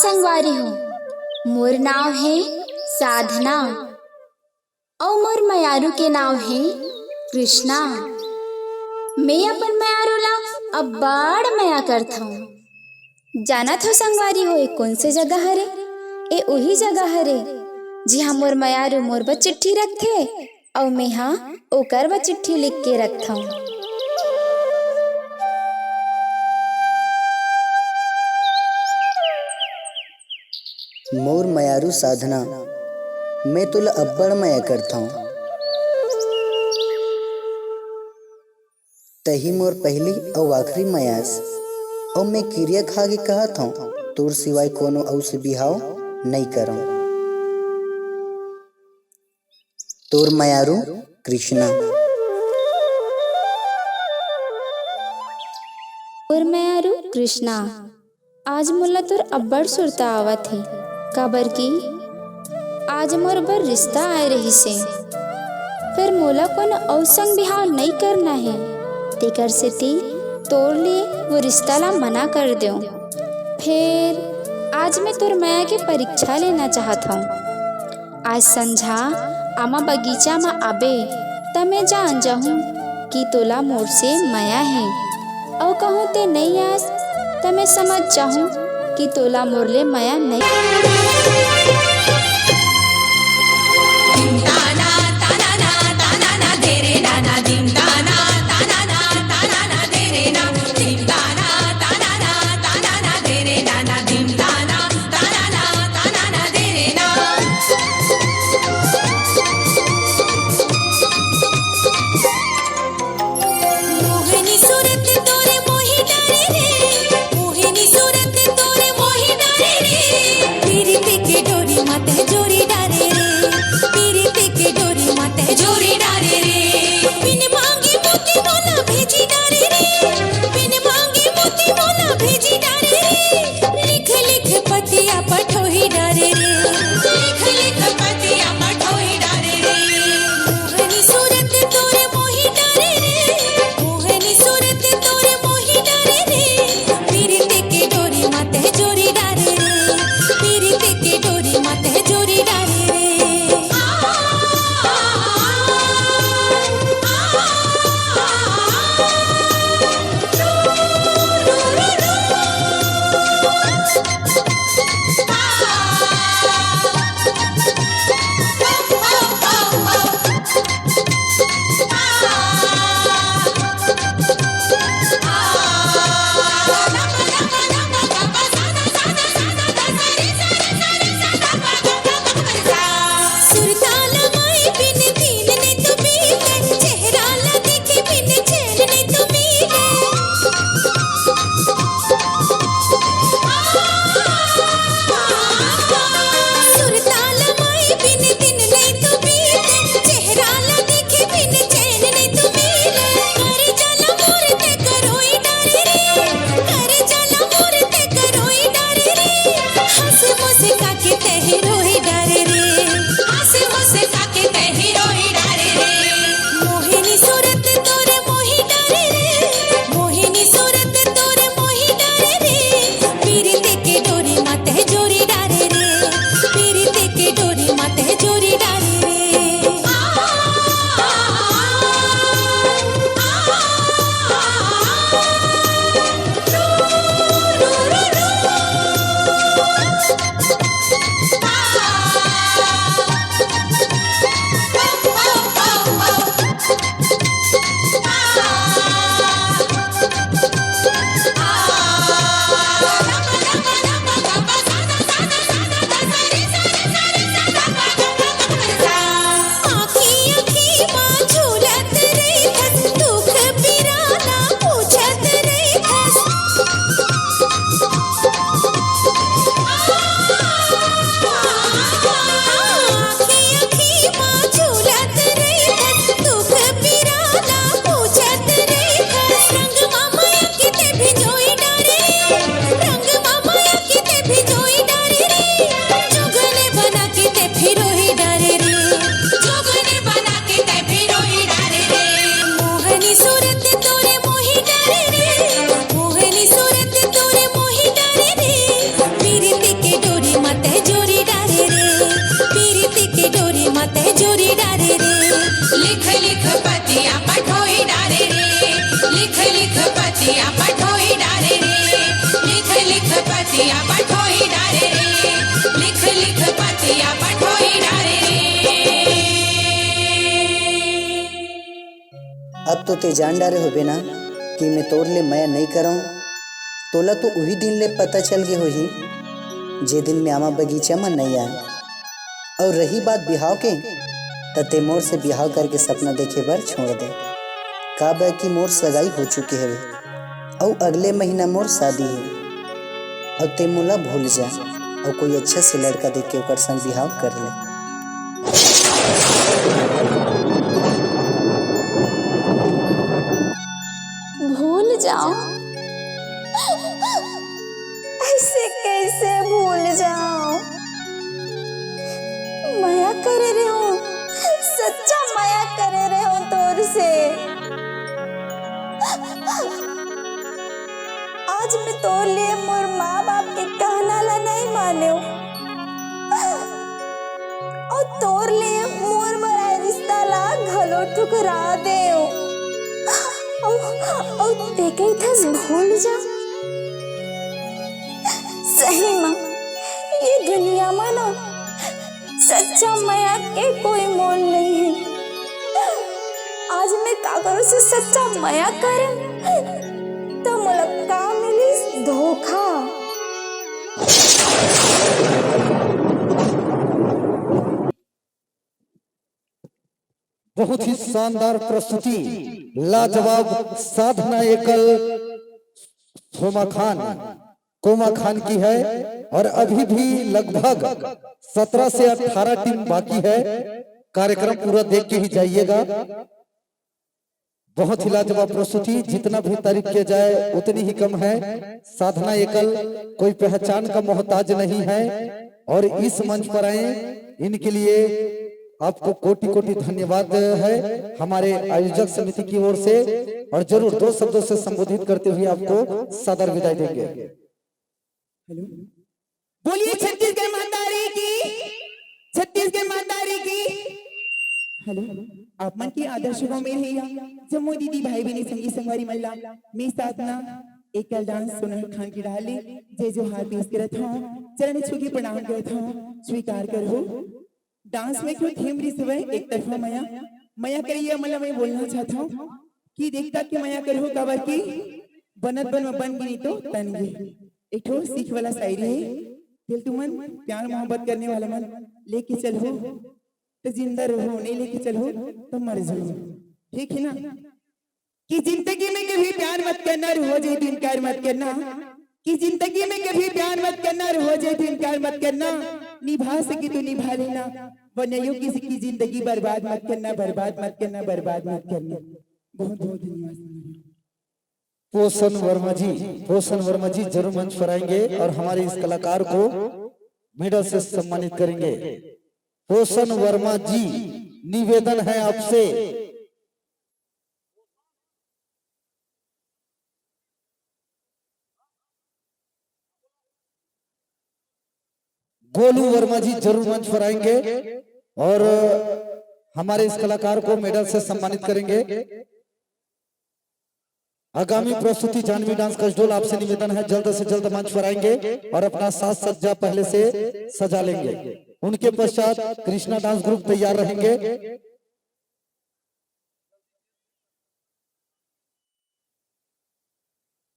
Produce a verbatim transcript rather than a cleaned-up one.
संगवारी हो, मोर नाव हे साधना, अउ मोर मयारू के नाव हे कृष्णा। मैं अपन मयारू ला अब्बड़ मया करथौं। जानत हो संगवारी हो, ए कोन से जगह हरे? ए उही जगह हरे, जिहां मोर मयारू मोर बर चिट्ठी रखथे, अउ मेहा ओकर बर चिट्ठी लिख के रखथौं। मोर मयारू साधना, मैं तोला अब्बड़ मया करथौं। तही मोर पहिली अउ आखिरी मयास, अउ मैं किरिया खा के कहत हौं, तोर सिवाय कोनो अउ से बिहाव नइ करौं। तोर मयारू कृष्णा। तोर मयारू कृष्णा। आज मोला तोर अब्बड़ सुरता आवत हे, काबर कि आज मोर बर रिश्ता आए रहिस हे, फेर मोला कोनो अउ संग बिहाव नइ करना हे, तेकर सेती तोर ले वो रिश्ता ला मना कर देंव। फेर आज मैं तोर मया के परीक्षा लेना चाहत हौं। आज संझा आमा बगीचा म आबे, त मैं जान जाहूं कि तोला मोर से मया हे, अउ कहूं ते नइ आस, त मैं समझ जाहूं कि तोला मोर ले मया नइ। मोहनी सूरत तोरे मोही डारे रे, मोहनी सूरत तोरे मोही डारे रे। पीरित के डोरी मत जोरी डारे रे, पीरित के डोरी मत जोरी डारे रे। बिन मांगे मोती मोला भेजी डारे रे, बिन मांगे मोती मोला भेजी डारे रे। लिख लिख पतिया पठोही डारे रे, लिख लिख पतिया पठोही डारे रे। मोहनी सूरत तोरे मोही डारे रे, मोहनी सूरत तोरे मोही डारे रे। पीरित के डोरी मत जोरी डारे रे, पीरित के डोरी मत जोरी डारे रे। मोहिनी सूरत तोरे मोही डारे रे, मोहिनी सूरत तोरे मोही डारे रे। पीरित के डोरी मत जोरी डारे रे, पीरित के डोरी मत जोरी डारे रे। मोहनी सूरत तोरे मोही डारे रे, मोहनी सूरत तोरे मोही डारे रे। पीरित के लिख पतिया पठोही डारे रे, लिख लिख पतिया पठोही डारे रे, लिख लिख पतिया पठोही डारे रे, लिख लिख पतिया पठोही डारे रे। अब तो ते जान डारे होबे ना कि मैं तोर ले मया नइ करंव। तोला तो उही दिन ले पता चल गे होही, जे दिन मैं आमा बगीचा म नइ आय। अउ रही बात बिहाव के, त ते मोर से बिहाव करके सपना देखे बर छोड़ दे, काबर कि मोर सगाई हो चुके हवे, अउ अगले महीना मोर शादी हे। अउ ते मोला भूल जा, अउ कोई अच्छा से लड़का देख के ओकर संग बिहाव कर ले। भूल जाओ। ऐसे कैसे भूल जाओ? मया करे रहे हो, सच्चा मया करे रहे हो तोर से। आज मैं तोर लिए मोर माँ बाप के कहना ला नहीं माने। अउ तोर ले मोर मराए रिश्ता ला घलो ठुकरा देव। अउ, अउ ते कहिथस भूल जा। सही म, ये दुनिया म ना सच्चा मया के कोई मोल नहीं है। आज मैं काकरो से सच्चा मया करे, त मोला का मिलिस? धोखा। बहुत ही शानदार प्रस्तुति, लाजवाब साधना एकल, सोमा खान, कोमा खान की है और अभी भी लगभग सत्रह से अठारह टीम बाकी है। कार्यक्रम पूरा देख के ही जाइएगा। बहुत ही लाजवाब प्रस्तुति, जितना भी तारीफ किया जाए उतनी ही कम है। साधना एकल कोई पहचान का मोहताज नहीं है और इस मंच पर आए, इनके लिए आपको कोटि कोटि धन्यवाद है हमारे आयोजक समिति की ओर से। और जरूर दो शब्दों से संबोधित करते हुए आपको सादर विदाई देंगे। हेलो, बोलिए छत्तीसगढ़ महतारी की, छत्तीसगढ़ महतारी की। हेलो, आप मन के आदर शुभ मेर हे या जम्मो दीदी भाई बहिनी संगी संगवारी मन ला मैं साधना एकल डांस सोनल खान के डाले जय जोहार पेश करत हूँ, चरण छू के प्रणाम करत हूँ, स्वीकार करहू। डांस में क्यों थीम रिस हवय एक तरफा मया, मया करइया मन ला मैं बोलना चाहत हूँ कि देखता कि मया करहू काबर कि बनत बन म बन गे नहीं तो तन गे। एक ठो सीख वाला शायरी है, दिल तुमन प्यार मोहब्बत करने वाला मन लेके चलहू त जिंदा रहहू, नहीं लेके चलहू त मर जाहू। ठीक है ना? कि जिंदगी में कभी प्यार मत करना, रहो जे तो इनकार मत करना। कि जिंदगी में कभी प्यार मत करना, रहो जे तो इनकार मत करना। निभा सके तो निभा लेना, वरना यूं किसी की जिंदगी बर्बाद मत करना, बर्बाद मत करना, बर्बाद मत करना। बहुत बहुत धन्यवाद। पोषण वर्मा जी, पोषण वर्मा जी जरूर मंच पर आएंगे और हमारे इस कलाकार को मेडल से सम्मानित करेंगे। पोषण वर्मा जी, निवेदन है आपसे। गोलू वर्मा जी जरूर मंच पर आएंगे और हमारे इस कलाकार को मेडल से सम्मानित करेंगे। आगामी प्रस्तुति जाह्नवी डांस कसडोल, आपसे निवेदन है जल्द से जल्द मंच पर आएंगे और अपना साज सज्जा पहले से सजा लेंगे। उनके पश्चात कृष्णा डांस ग्रुप तैयार रहेंगे।